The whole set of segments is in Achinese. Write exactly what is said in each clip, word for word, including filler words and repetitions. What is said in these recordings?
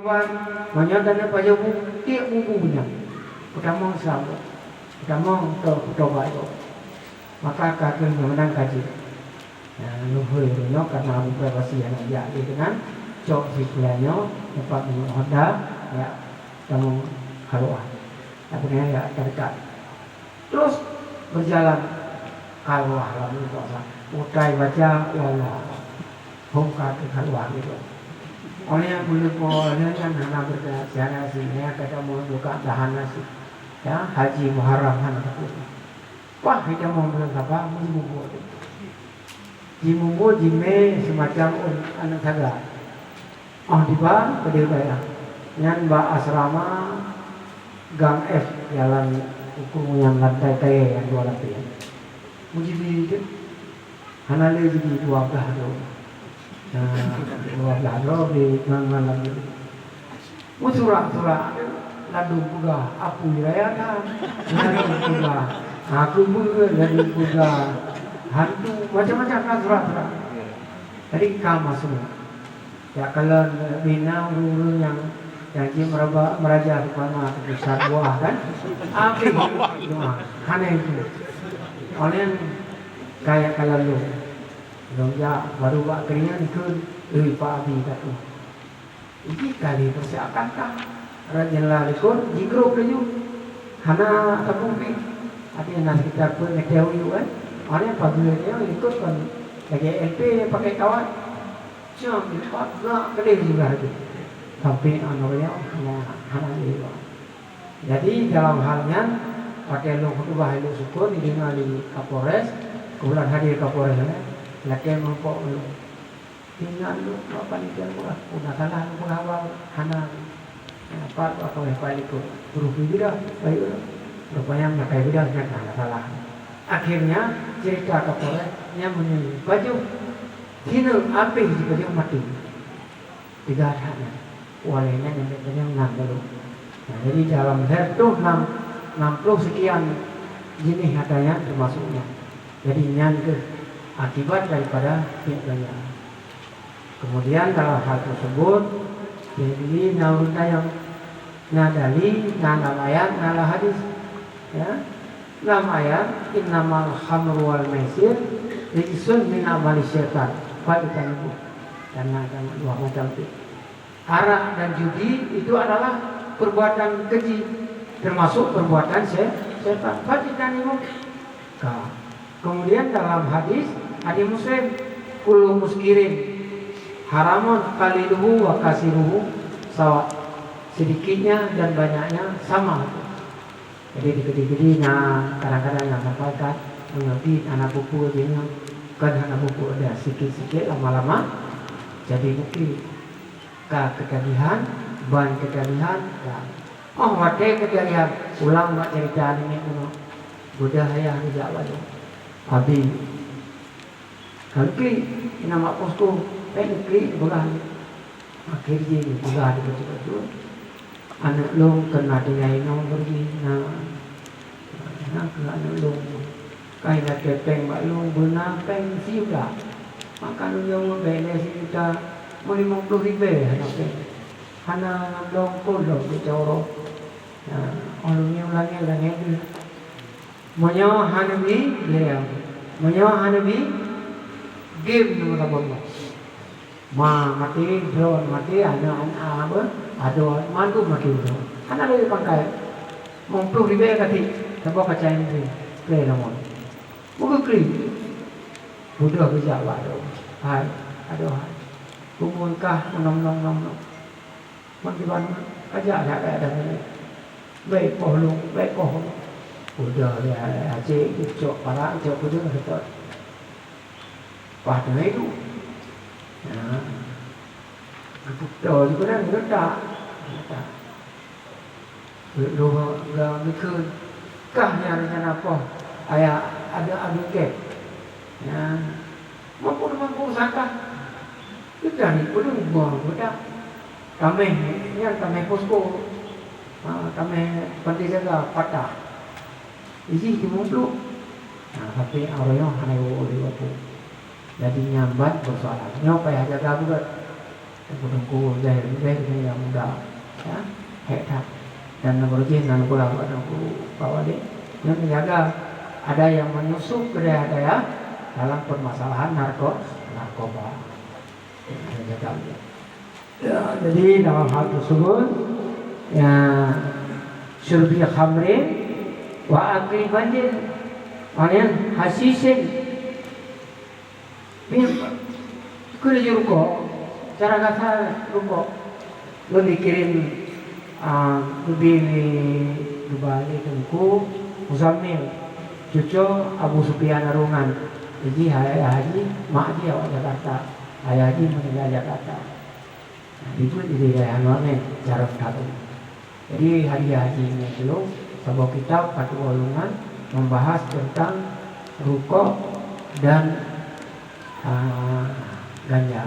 Wan, meunyoe taneuk pajoh bu, tiek bubu nyan. Peutamong Islam, peutamong teu-, peutobat. Maka ka keuh nyoe meunan kaji. Nah, luhôi nyoe karena bukai pasi aneuk jak lé keunan, cok si pula nyoe, tempat meunyoe honda, ya, tamong haluan. Tapi nyan ya terdekat. Terus berjalan keluar lam puasa. Utai baca, wallah. Hong ka keluar gitu. Oleh yang boleh po, oleh kan hana berkena siara sini, ya, kata mau buka tahan nasi. Ya, Haji Muharram hana takut. Wah, kita mau bulan sabar, mesti bubuh tu. Jimubuh jimé semacam un-, aneuk saga. Oh, diba keudéh dayah. Nyan bak asrama Gang F, jalan Ukrung nyang lantai kayèe nyang dua lapéh. Mujibi tu. Hana lé jibi dua blah droe. Nah, dua blah droe di ngon malam ni. Meusurak-surak, ladôm peugah apui raya that, ladôm peugah, ha, keubeue, ladôm peugah hantu, macam-macam lah surak-surak. Jadi ka masuk. Ya, kalau bina ureueng-ureueng nyang, nyang jeuet meuraba-, meuraja rupana teupusat buah kan, abéh doa. Hana itu. Oleh kaya kalau lôn, lôn jak baru bak keuringan kheun, "Ui, Pak Abi," kata. Jih ka lheueh peusiapkan kah. Rot jendela likot, jigrob laju. Hana tapeubi. Artinya na sekitar peuet meter u yup, kan. Awaknyan pageue nyoe likot kon lagèe L P pakai kawat. Cam, lipat, gerak keudéh juga tu. Sampai aneuk nyoe hana, hana lewat. Jadi, dalam hal nyan, watèe lôn khutubah ilèe sukon, dideungo lé Kapolres, keubeutulan hadir Kapolres, eh, lakèe meurumpok lôn. Ingat lôn, bak panitia lôn peugah, "Oh, na salah lôn peugah awai, hana." Nyan pat, apa, apa, apa likot. Beurupi beudah, bayeue. Rupanya meunakai beudah, nyan na salah. Akhirnya, cerita Kapolres, nyan meunyoe pajoh, sineuk abéh jipajoh maté. Tiga that nyan. Walai nyan nyang tanyong nam baru. Nah, jadi dalam seratus enam, enam puluh sekian jenis ata nyan termasuk nyan. Jadi nyan keuh akibat daripada tiep gaya. Kemudian dalam hal tersebut, jadi na ureueng tanyong, na dalil, na lam ayat, na lam hadis. Ya. Lam ayat, "Innamal khamru wal maisir rijsun min amali syaitan, fajtanibuh." Karena kan dua macam tu. Arak dan judi itu adalah perbuatan keji, termasuk perbuatan se-, setan. Fajtanibuh. Ka. Kemudian dalam hadis, hadis Muslim, "Kullu muskirin haramun qaliluhu wa kasiruhu sawa." Sedikitnya dan banyaknya sama. Jadi, di keudéh-keudéh na kadang-kadang na sampaikan, meunyoe di hana peue-peue jih nyoe, kon hana peue-peue, dah sikit-sikit lama-lama jadi bukit. Ka keutagihan, ban keutagihan, ka. Oh, watèe keutagihan, ulang bak cerita nenek moyang. Beudah ayah geujak bak lôn. Abi. Ka neuklik, inan mak posko, pèng neuklik, dipeugah. Akhé jih dipeugah di bacut-bacut. Aneuk lôn keuneuk tinggai inoe beureugi na. Na keuh aneuk lôn. Ka ilakèe pèng bak lôn, beuna pèng siyuta. Maka lôn jaweueb bèk lé siyuta, meulimong ploh ribèe hana pèng. Hana lôn kon lôn geucok uroe. Na, oh lôn nyoe langèt-langèt deuh. Meunyoe hana bi, lé. Meunyoe hana bi, game nomor saboh nyoe. Ma maté, drone maté, aneuk, aneuk, apa, adoe, mandum maté drone. Hana lé pangkai. Limong ploh ribèe ka tiek, saboh kaca indri. Klik nomor. Buka klik. Budoh geujak bak adoe. Hai, adoe hai. Peue meunan kah, nom, nom, nom, nom. Mak kiban, ajak adak-adak nyan. Bèk poh lôn, bèk poh lôn. Udah ya, acé cok parak, cok kuda, cok. Paih teungoh idup. Nah. Geupeutô jih keunan, geutak. Geutak. Lôn, lôn, lôn, lôn, kah nyan rencana poh, ayah, ada, ada kèe. Nyan. Mampu, mampu sangka. Kita ni peudeueng buang budak. Tamèh, nyan tamèh posko. Ha, tamèh panti jaga patah. Isi di mupluk. Ha, tapi awak nyoe hana iwoe lé bapu. Jadi nyan ban persoalan. Nyoe payah jaga budak. Teungku-teungku, lhèe-lhèe nyang muda, ya, hék that. Dan nanggroe jih nan pula bak teungku Pak Wali, nyan menjaga ada yang menyusup ke dayah-dayah dalam permasalahan narko-, narkoba. Ya, jadi dalam hal tersebut, ya, syurbi khamrin wa akli banjir, maknanya hasyisin. Keu laju rukok, cara gata rukok. Lôn dikirém, a, geubi lé, geuba lé Teungku Muzammil, cucoe Abu Sufyan Arungan. Jadi, ayah jih, mak jih awak Jakarta. Ayah jih meuninggai Jakarta. Nah, itu jadi ayah nyoe cara gata. Jadi, hadiah haji nyoe dulu, saboh kitab ka tuwoe lôn nyan membahas tentang rukok dan, ah, ganja.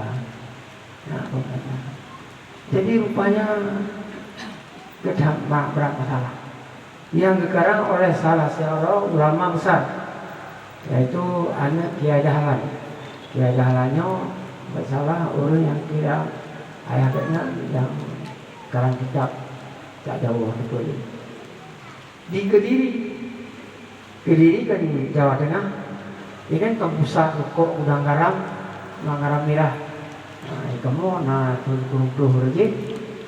Nah, rukok ganja. Jadi, rupanya geutanyoe brat masalah. Nyang geukarang oleh salah sidroe ulama besar, yaitu aneuk Kiai Dahlan. Kiai Dahlan nyoe, bak salah ureueng nyang kira ayah geuh nyan nyang karang kitab. Ka jaweuh beutôi. Di Kediri, Kediri kan Jawa Tengah, ini kan pusat rukok gudang garam, gudang garam mirah. Nah, kamoe na tujoh puluh rejim,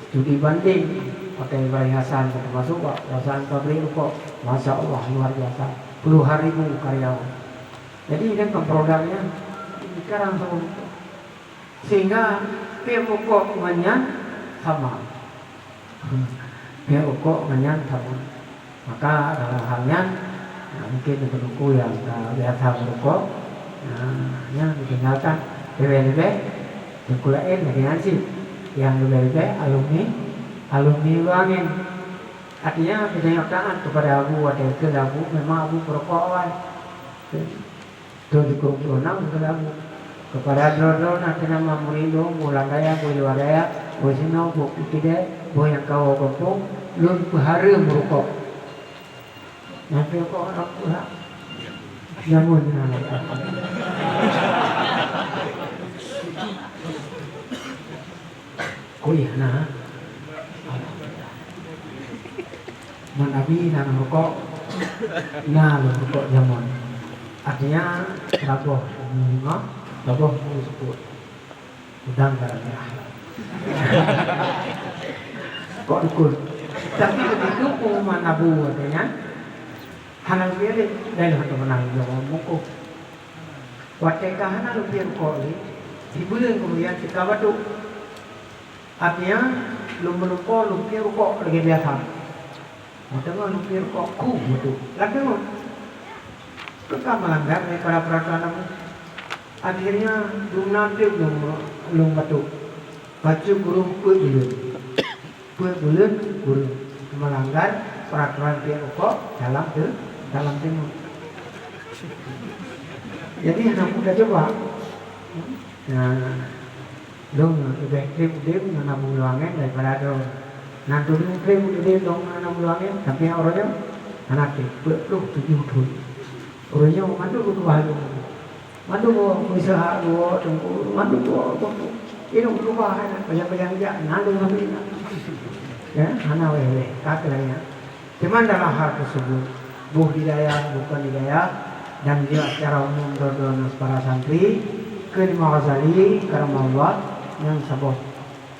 studi banding pakai Ibrahim Hasan, termasuk bak perusahaan pabrik rukok. Masya Allah, luar biasa. Puluhan ribu karyawan. Jadi, ini kan produknya sekarang semua. Sehingga pih rukok ngon nyan sama. Pih rukok ngon nyan sama. Maka dalam hal nyan, nah, mungkin teungku-teungku nyang ka biasa meurukok, nah, nyan ditinggalkan. Leubeh-leubeh teungku laén lagèe nyan cit. Nyang leubeh-leubeh alumni, alumni Ulu Angén. Artinya, geutanyoe taat kepada Abu, watèe keu Abu memang Abu peurukok awai. Tujoh puluh enam keu Abu. Kepada droe-droe na teuh nama murit lôn, boh lam dayah, boh luwa dayah, boh sinoe, boh kidée, boh nyang ka woe gampông, lôn peuhareuem rukok. Nyan pih rukok rab peuhah. Jameun na. Kueh na. Alhamdulillah. Meunyoe Nabi na rukok, na lôn rukok jameun. Artinya, saboh bunga, saboh bunga seupôt. Udang garam mirah. Kok dukun. Tapi begitu pengumuman Abu, artinya, hana lôn piep lé, laén hana teumeunan lôn mukuk. Watèe ka hana lôn piep rukok lé, sibuleuen keumudian teuka batuk. Artinya, lôn meulumpoe lôn piep rukok lagèe biasa. Meuteumé lôn piep rukok, khu batuk. Lagèe nyoe. Keu ka meulanggar daripada peuratoran agama. Akhirnya, dumnan teuk lôn, lôn batuk. Bacut gureueng peuet buleuen. Peuet buleuen gureueng meulanggar peuratoran piep rukok dalam te-, dalam teungoh. Jadi, hana mudah coba. Nah, lôn leubeh trép udép ngon Abu Ulu Angén daripada droe. Nan tudong trép udép lôn ngon Abu Ulu Angén, tapi uroe nyoe hana trép, peuet ploh tujoh thon. Uroe nyoe mandum geukeubah lôn. Mandum geusehat lôn, teungku, mandum lôn, teungku. Inong geukeubah, pajan-pajan jak, na lôn ngon inong. Ya, hana wéh-wéh, ka keu lagèe nyan. Teuma dalam hal tersebut, boh di dayah, bukon di dayah, dan juga secara umum droe-droe ngon para santri, keu Imam Ghazali, karamallah, nyang saboh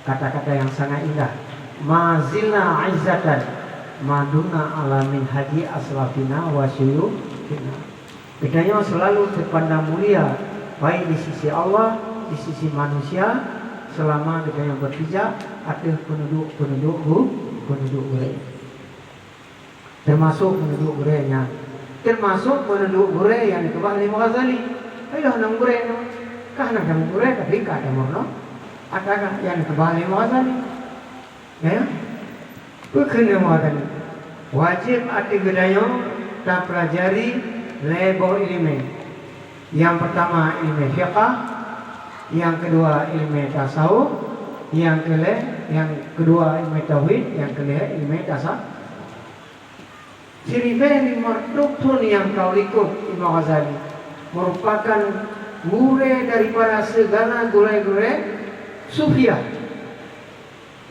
kata-kata yang sangat indah. "Ma zilna izzatan ma dumna ala minhaji aslafina wa syuyukhina." Geutanyoe selalu teupandang mulia, baik di sisi Allah, di sisi manusia, selama geutanyoe beupijak ateueh peuneuduk-peuneuduk gu-, peuneuduk gurée. Teumasok peuneuduk gurée nyan. Teumasok peuneuduk gurée nyang dikeubah lé Imam Ghazali. Ayoh, nam gurée nyoe. Ka hana nam gurée, tapi ka tameurunoe. Ata ka nyang dikeubah lé Imam Ghazali. Ya? Peue kheun Imam Ghazali? Wajéb ateueh geutanyoe tapeulajari lhée boh iéleumé. Nyang peurtama iéleumé fiqah, nyang keudua iéleumé tasawuf, nyang keulhée, nyang keudua iéleumé tauhid, nyang keulhée iéleumé tasa-, Siribée limong reutôh thon nyang ka likot Imam Ghazali meurupakan gurée daripada sigala gurée-gurée sufiah.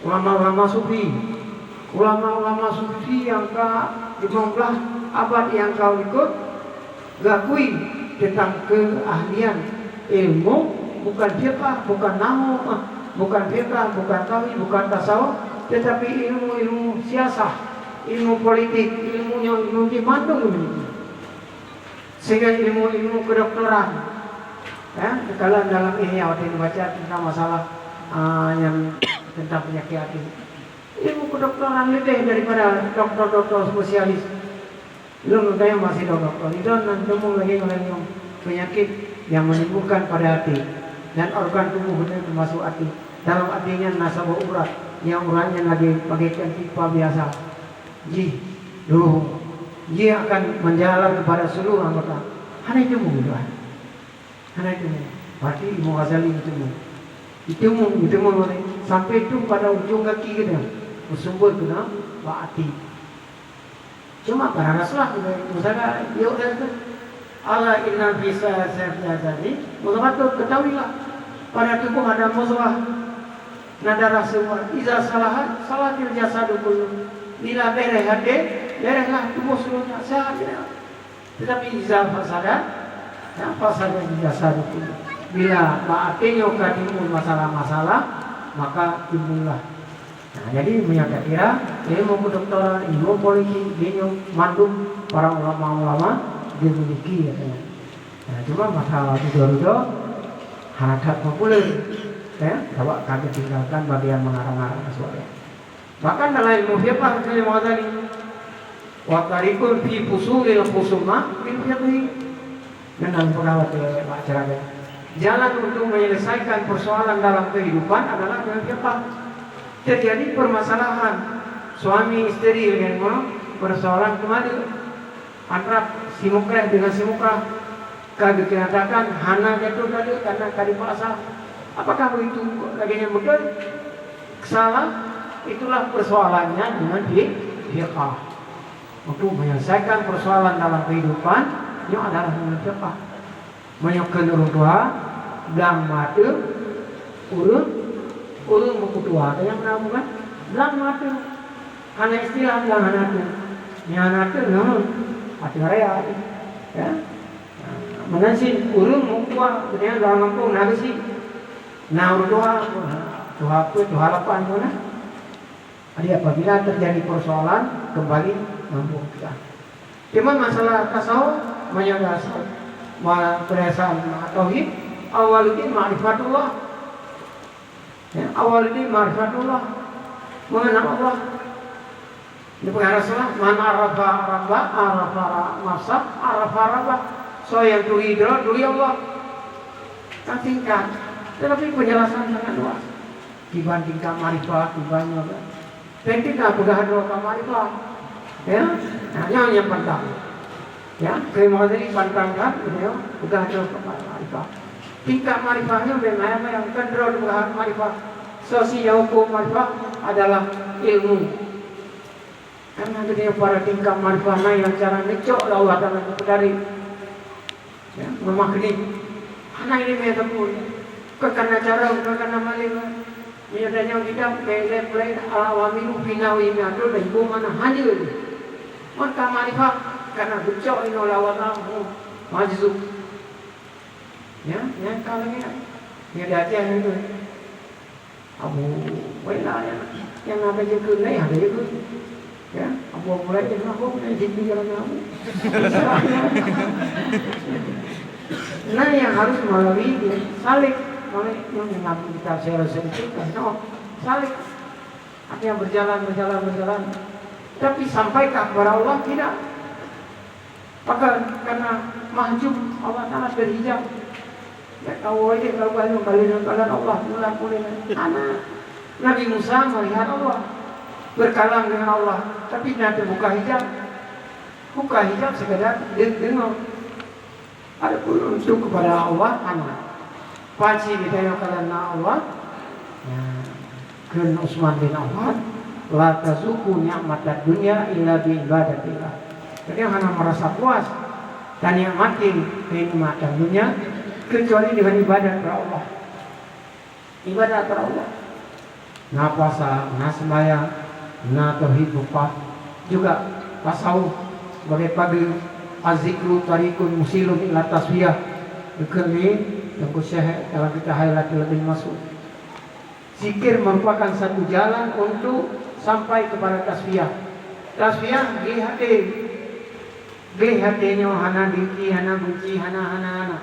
Ulama-ulama sufi. Ulama-ulama sufi nyang ka limong blaih abad nyang ka likot geukui teuntang keuahlian ilmu, bukan fiqah, bukan nahwu, bukan fiqah, bukan tauhid, bukan tasawuf, tetapi ilmu-ilmu siasah, ilmu politik, ilmu nyoe, ilmu jih mandum geumiliki. Sehingga ilmu-ilmu kedokteran, ya, kalau dalam Ihya waktu itu baca tentang masalah, ah, yang tentang penyakit hati. Ilmu kedokteran lebih daripada doktor-doktor spesialis. Lôn gaya masih doktor, itu nan temu lagi ngon penyakit yang menimbulkan pada hati dan organ tubuh itu termasuk hati. Dalam hatinya nasabah urat, yang uratnya lagi bagaikan pipa biasa. Jih, duh, jih akan menjalar kepada seluruh anggota. Hana itu mudah. Hana itu mudah. Berarti Imam Ghazali itu mudah. Itu mudah, itu mudah. Sampai itu pada ujung kaki kita. Bersumber kena bak hati. Cuma para Rasulullah juga, misalnya, yuk, dia tu, "Ala inna fi sa-, sa-, jasadi mudghah." Ketahuilah, pada tubuh ada mudghah, na darah semua. Iza salahat, salatil jasadu kullu. Bila beres hati, bereslah tubuh seluruhnya, sehat dia. Tetapi iza fasadat, ya, fasadat jasadu kullu. Bila bak hati nyoe ka timbul masalah-masalah, maka timbullah. Nah, jadi meunyoe takira ilmu kedokteran, ilmu politik, bingung mandum para ulama-ulama dimiliki, katanya. Nah, cuma masalah ridho-ridho hana that populer, ya, sabab ka ditinggalkan bagian mengarang-arang sebagai. Bahkan dalam ilmu fiqah, kata Imam Ghazali, "Wa tariqun fi fusulil khusumah bil fiqhi." Nyan peugah watée bak ceramah. Jalan untuk menyelesaikan persoalan dalam kehidupan adalah dengan fiqah. Terjadi permasalahan suami isteri dengan persoalan keumaleuh antara si mukreh dengan si mukrah, ka geukeunatakan hana jatuh tadi karena ka dipaksa. Apakah begitu lagée nyan beutôi? Salah, itulah persoalannya dengan fi-, fiqah. Untuk menyelesaikan persoalan dalam kehidupan, nyoe adalah dengan fiqah. Meunyoe kheun ureuëng tuha, blang mata ureuëng, ureuëng meukutua, kaya meunan bukan? Blang mata. Hana istilah blang hana atu. Nyang hana atu, nyoe, atu raya, ya. Meunan cit ureuëng meukuah, keudeh lam gampông na geuchik. Na ureuëng tuha, tuha peuet, tuha lapan pun na. Jadi apabila terjadi persoalan, kembali gampông kita. Cuma masalah tasawuf, meunyoe tasawuf, ma-, peurasaan tauhid, awwaluddin ma'rifatullah. Ya, awwaluddin ma'rifatullah. Mengenal Allah. Dipeugah Rasulullah, "Man arafa rabba, arafa ra-, nafsa, arafa rabba." Soe nyang turi droe, turi Allah. Kan singkat, tetapi penjelasan sangat luas. Kiban tingkat makrifat, kiban nyoe kan. Penting ka peugah droe ka makrifat. Ya, nah, nyoe nyang pantang. Ya, keu Imam Ghazali pantang kan, beliau peugah droe ka makrifat. Tingkat makrifat nyoe bèk mayang-mayang, kan droe peugah makrifat. Soe si nyang huköm makrifat adalah ilmu. Karena geutanyoe para tingkat makrifah na nyang cara neucok lé Allah Taala geupeutari. Ya, meumakni. Hana ileumèe sapeue. Kon kana carông, kon kana malém. Meunyoe tanyoe kitab, lé-, lé-, lé-, awamilu binawi miatul ribu mana hana. Maka makrifah, karena geucok inoe lé Allah Taala, majzub. Ya, nyang ka lagèe nyan. Nyang di ateuh nyan tu. Abu Wela ya, nyang ada jeukeue, nyang ada jeukeue. Ya, Abu Mulai jeung Abu Mulai jadi jalan Abu. Nah, yang harus melalui dia, salik, melalui yang mengaku kita secara sedikit, no, salik. Artinya berjalan, berjalan, berjalan. Tapi sampaikah kepada Allah? Tidak. Maka karena mahjub, Allah Taala terhijab. Ya, tahu aja kalau banyak kali dengan Allah pulang boleh. Anak Nabi Musa melihat Allah, berkalam dengan Allah, tapi nanti buka hijab. Buka hijab sekadar de-, dengar. Adapun untuk kepada Allah, hana. Paci geutanyoe kalon na Allah, ya, kheun Utsman bin Affan, "La tazuqu ni'matad dunya illa bi ibadatillah." Jadi hana merasa puas dan nikmati kenikmatan dunia kecuali dengan ibadat kepada Allah. Ibadat kepada Allah. Na puasa, na seumayang, na tauhid lumpah, juga tasawuf sebagai pageue, az-zikru tariqun musilun ila tasfiyah. Geukheun lé Teungku Syekh dalam kitab Hilatul Masyhur. Zikir merupakan satu jalan untuk sampai kepada tasfiyah. Tasfiyah gleh até. Gleh até nyoe hana dengki, hana benci, hana, hana, hana.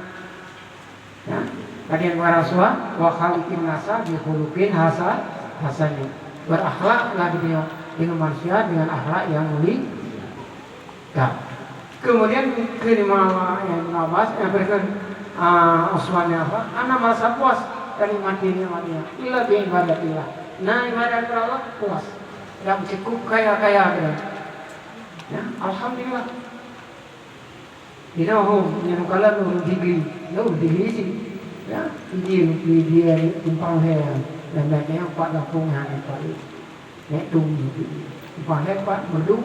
Ya, lagèe Rasulullah, "Wa khaliqin nasa bi khuluqin hasa-, hasanin." Berakhlaklah geutanyoe dengan manusia dengan akhlak yang mulia. Nah, kemudian keu Imam Ibn Abbas, eh, berikan, ah, Utsman bin Affan, hana merasa puas dan nikmati nikmatnya. Illa bi ibadatillah. Nah, ibadat kepada Allah, puas. Dan cukup kaya-kaya dia. Ya, alhamdulillah. Di Nahom, nyang kalon ureueng Sigli, ya, ureueng Sigli cit. Ya, Sigli, Sigli dia tumpang lhèe, dan naik nyang empat gampông nyan, empat. Naik tung, tumpang lhèe empat, merdu.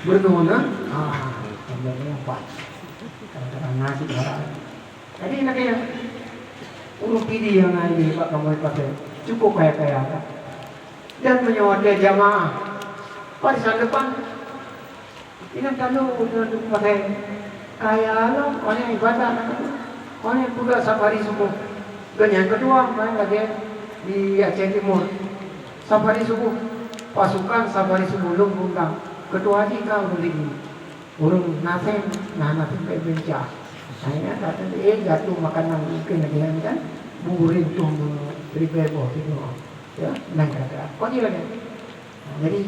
Merdu na? Ah, dan naik nyang empat. Kadang-kadang nasi barang. Jadi, nak kira, ureueng Sigli nyang na di bak kamoe pakai, cukup kaya-kaya, kan? Dan meunyoe watèe jamaah, barisan depan. Inong talu, inong tu pakai kaya lom, awaknyan ibadat, awaknyan peugah safari suboh. Gobnyan keudua, main lagèe di Aceh Timur. Safari suboh, pasukan safari suboh, lôn undang. Keudua jih ka ureueng Sigli. Ureueng Naseng, nah, Naseng pih beunca. Nah, nyan kata, eh, jatuh makanan mungkin lagèe nyan kan, bubur itu ribèe boh, gitu. Ya, nah, kata, kok jih lagèe? Jadi,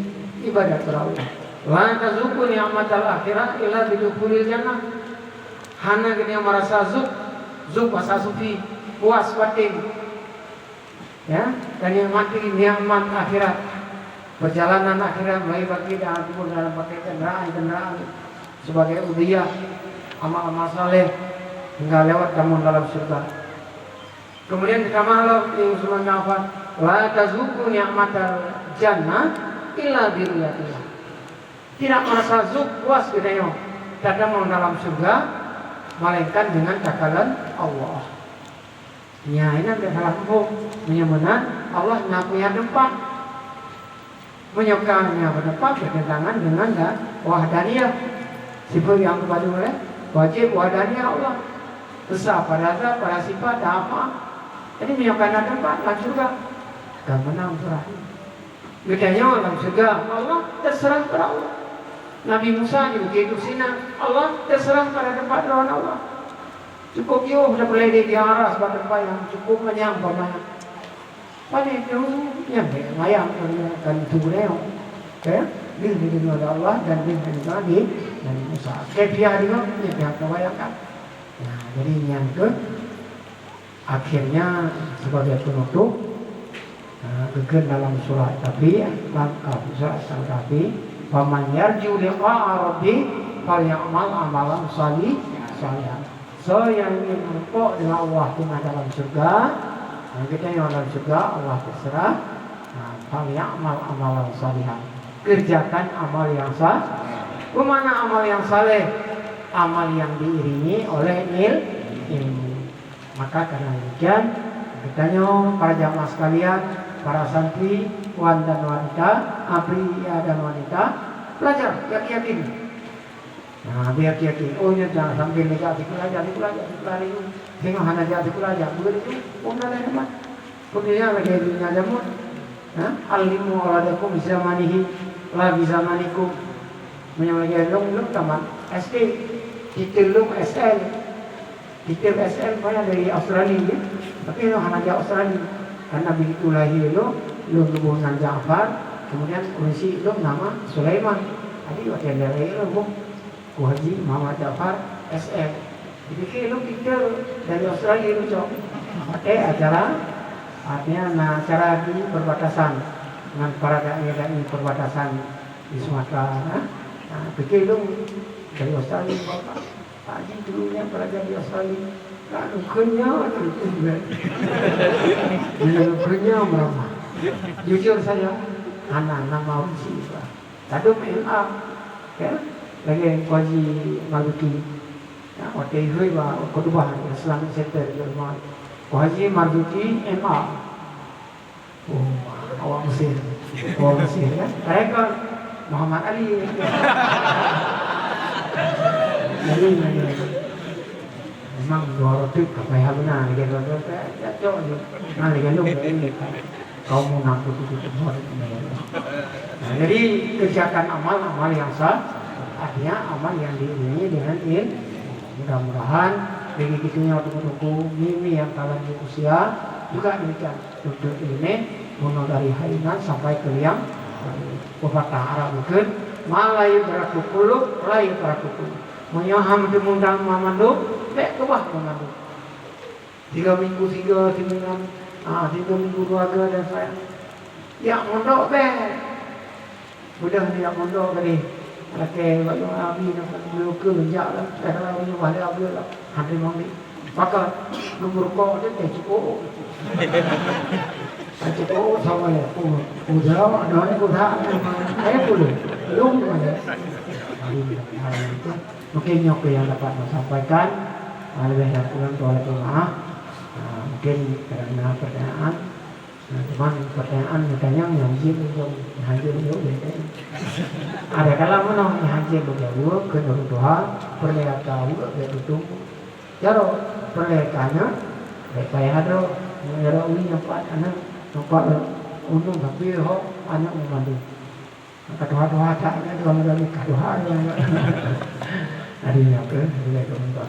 ibadat kepada Allah. La tazuqu ni'matal akhirah illa bidukhulil jannah. Hana geutanyoe merasa zuk, zuk bahasa sufi, puas batin. Ya, dan nikmati nikmat akhirat. Perjalanan akhirat mulai bagi dan kubur dalam pakai kendaraan-kendaraan sebagai udhiyah, amal-amal saleh hingga lewat tamong dalam syurga. Kemudian ditamah lom di Utsman bin Affan, "La tazuqu ni'matal jannah illa bi ru'yatillah." Tidak merasa zuk puas geutanyoe tatamong dalam syurga, melainkan dengan takalon Allah. Nyan, inan bèk salah muphom. Meunyoe meunan, Allah na punya teumpat. Meunyoe ka nyan meuteumpat bertentangan dengan da-, wahdaniyah. Sifat nyang keubadu lé wajéb wahdaniyah Allah. Esa pada zat, pada sifat, dan afal. Jadi, meunyoe ka na teumpat lam syeuruga, ka meunan surah. Geutanyoe lam syeuruga, Allah, teuseurah keu Allah. Nabi Musa di Bukét Tursina, Allah, teuseurah pada teumpat droe Allah. Cukup yoh tapeulédék di aras bak teumpat nyang cukup manyang umpamanya. Pane tu nyang mayang kan tu lé. Oke, deuh dideungoe lé Allah dan deuh dideungoe di Nabi Musa. Kaifiah deungoe, nyan nyang teubayangkan. Nah, jadi nyan keuh akhirnya sebagai penutup, nah, geukheun dalam surat Kahfi, lam Kahfi, surat Al-Kahfi, "Faman yarju liqa'a rabbih falyamal amalan salih-, salihan." Soe nyang ingin meurumpok dengan Allah teuma dalam syeuruga, nyang geutanyoe dalam syeuruga, Allah teuseurah, nah, "falyamal amalan salihan." Kerjakan amal yang sa-, peue makna amal yang saleh? Amal yang diiringi oleh il-, ilmu. Maka karena demikian, geutanyoe para jamaah sekalian, para santri, wan dan wanita, ah, pria dan wanita, belajar, yakin-yakin. Nah, biar yakin. Oh, nyoe jangan sambil jak sikula, jak sikula, jak sikula laju. Singoh hana jak sikula, jak beureuju. Oh, na laén teuma. Peue nyang lagèe donya jameun. Ha? Allimu auladakum bizamanihi la bizamanikum. Meunyoe lagèe lôn, lôn tamat S D, titel lôn S L. Titel S L payah dari Australia, ya. Tapi lôn hana jak Australia. Karena begitu lahir lôn, lôn leuboh nan Ja'far, kemudian ureueng syiek lôn nama Sulaiman. Jadi, watèe lahir lôn, boh, Ku Haji Muhammad Ja'far, S L. Dipike lôn pintoe dari Australia lôn cok. Watèe acara, artinya na acara di perbatasan dengan para dai-dai perbatasan di Sumatera, ha? Nah, pike lôn dari Australia, Bapak. Pak Haji dulunya pelajar di Australia. Lalu kenyang tu, tu, tu. Lalu kenyang meramah. Jujur saja, hana nama uji, Pak. Kadum M A, ya, lagèe Haji Marzuki. Ya, watèe ihôi bak khutbah Islamic Center di rumah. Haji Marzuki M A. Oh, awak Mesir. Awak Mesir, kan? Mereka Muhammad Ali. Jadi, memang dua roti kapai habuna lagi dua roti. Ya, cok je. Nah, lagi lu. Kaum munafik itu. Nah, jadi kerjakan amal-amal yang sah, artinya amal yang diiringi dengan il-, mudah-mudahan bagi kita yang tunggu-tunggu, mimi yang ka lanjut usia juga demikian. Untuk ini, bunoe dari hainan sampai ke liang, pepatah Arab mungkin, "Ma la yudraku kullu, la yutraku kullu." Meunyoe hana teumundang mandum, bék keubah mandum. Tiga minggu tiga, tiga minggu, ah, tiga minggu dua ga dan saya. Ya, mondok bék. Udah dia mondok tadi. Lakée bak Abi nak meulukeu jak lah. Dah kalau meunyoe bak Abi lah. Hana mandi. Maka nomor kok dia teh cukup. Ah, cukup sama ya. Oh, udah, ada ni udah. Eh, puluh. Belum ada. Mungkin nyoe yang dapat saya sampaikan. Ah, lebih dan kurang, tuan maaf. Ah, mungkin karena pertanyaan. Nah, cuman pertanyaan, pertanyaan nyang jeuet lom, nyang jeuet lom, beda. Ada kala meunoe nyang jeuet lom, jaweueb keu ureueng tuha, peureulée ata weueb bék tutueng. Jaroe peureulée ata nyan, bék payah droe. Jaroe ui nyang pat aneuk, nyang pat undong tapi ho aneuk meumandum. Ka tuha-tuha that nyan, tuha meudali ka tuha nyan. Adi nyan keu, bila keu untuk